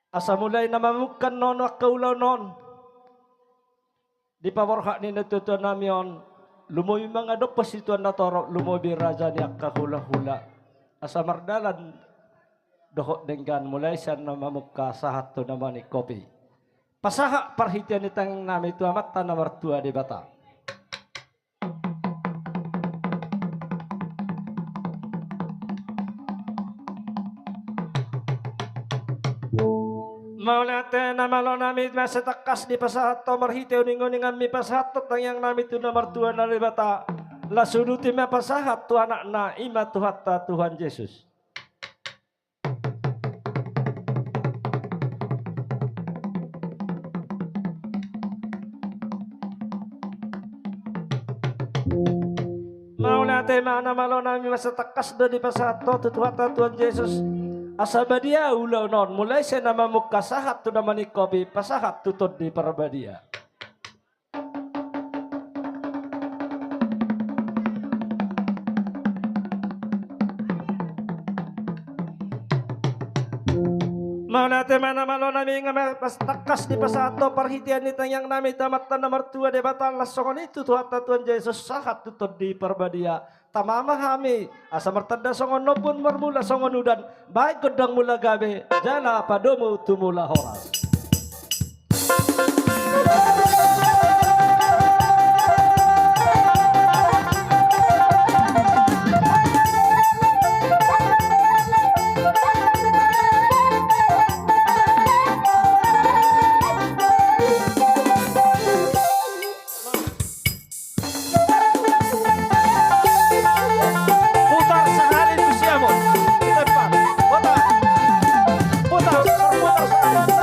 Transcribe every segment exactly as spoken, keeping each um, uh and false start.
Asa mulai na mamungka annon angka ulaon on, dipaborhat ni natuatua nami on, lumobi mangadophon situan na torop, lumobi raja ni angka hulahula. Asa mardalan dohot denggan mulai sian na mamungka sahat tu na maningkopi. Pasahat parhitean ni tangiang nami tu Amanta na martua Debata. Mauliate na malo nami, masa tangkas dipasahat ho marhite uninguninganmi pasahathon tangiang nami tu na martua na Debata. Laos uduti ma pasahat tu Anakna, i ma Tuhanta Tuhan Jesus. Mauliate ma na malo nami, masa tangkas do dipasahat ho tu Tuhanta Tuhan Jesus. Asa badia ulaon on mulai sian na mamungka sahat tu na maningkopi, pasahat tu Tondi Parbadia. Mauliate ma na malo nami, nga ma pas tangkas dipasahat ho parhitean ni tangiang nami tu Amanta na martua Debata, laos songon i tu Tuhanta Tuhan Jesus, sahat tu Tondi Parbadia. Tama ma hami, asa martanda songon ombun, marmula songon udan, baen gondang mula gabe, jala padomu tumula horas. Putar sahali tu siamun. Di tempat. Putar. Putar, putar sahali.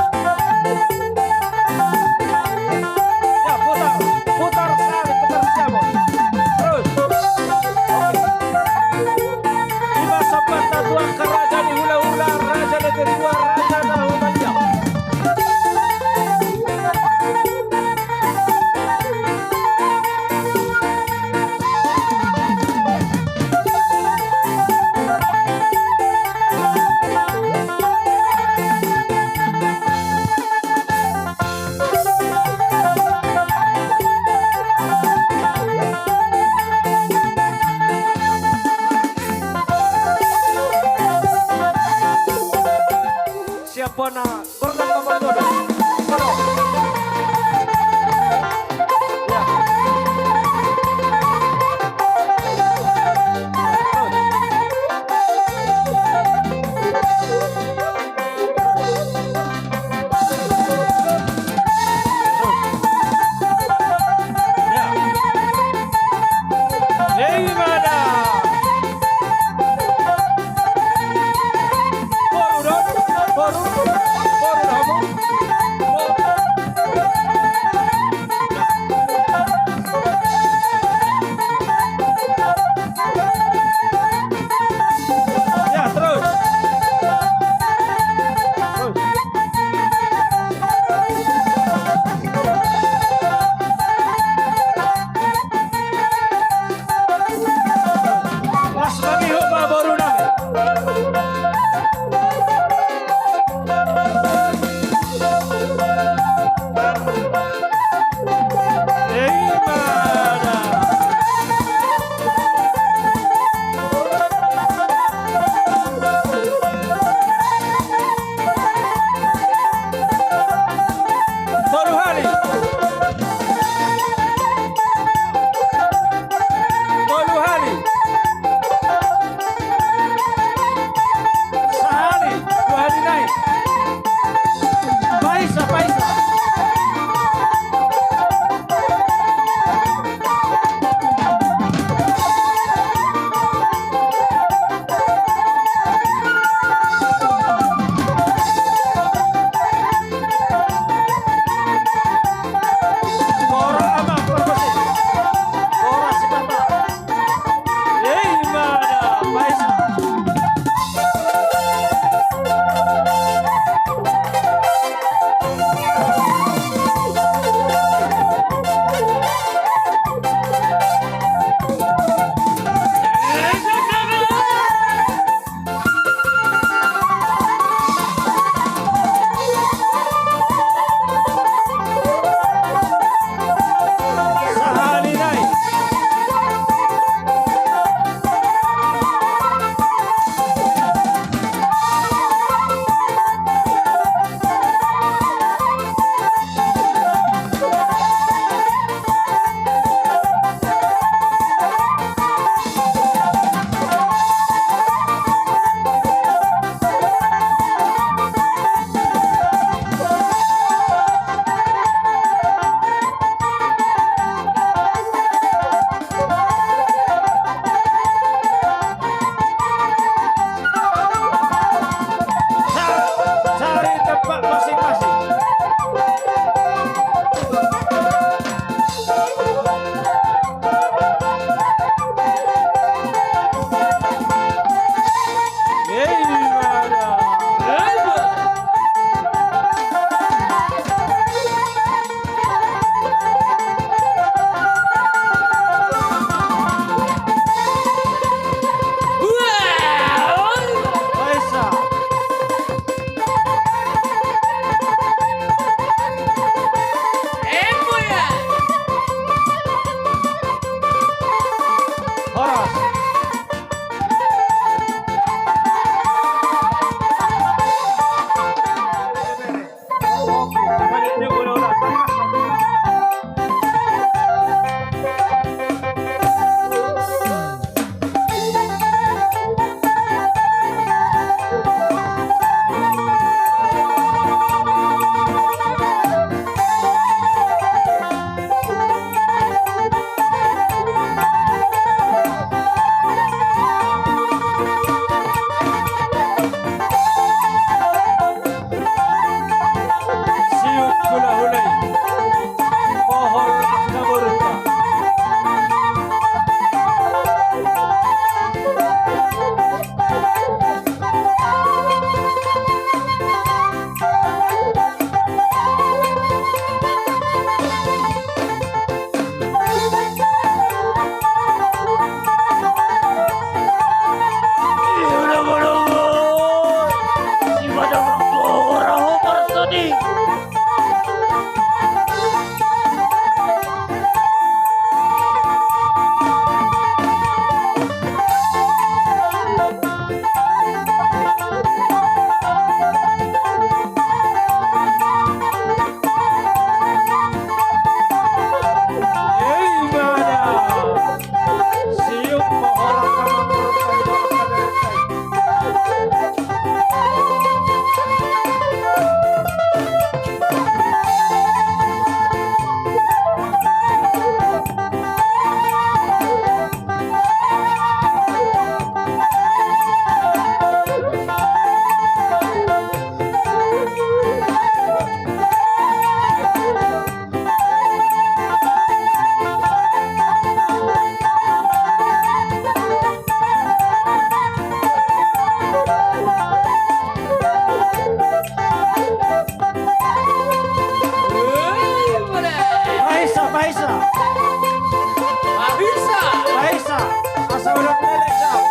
Siuk hulahula i, pohol angka boruta. Paisa, paisa. Paisa. Paisa. Asa udah lelek, Cak.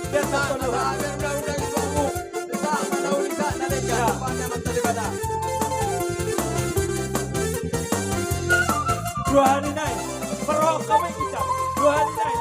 Biar satu dua. Biar undang-undang itu aku. Bisa, mana ulisa, na deka. Ya. Tuhan yang mantap ibadah. Dua hari nai. Perok kami kita. Dua hari nai.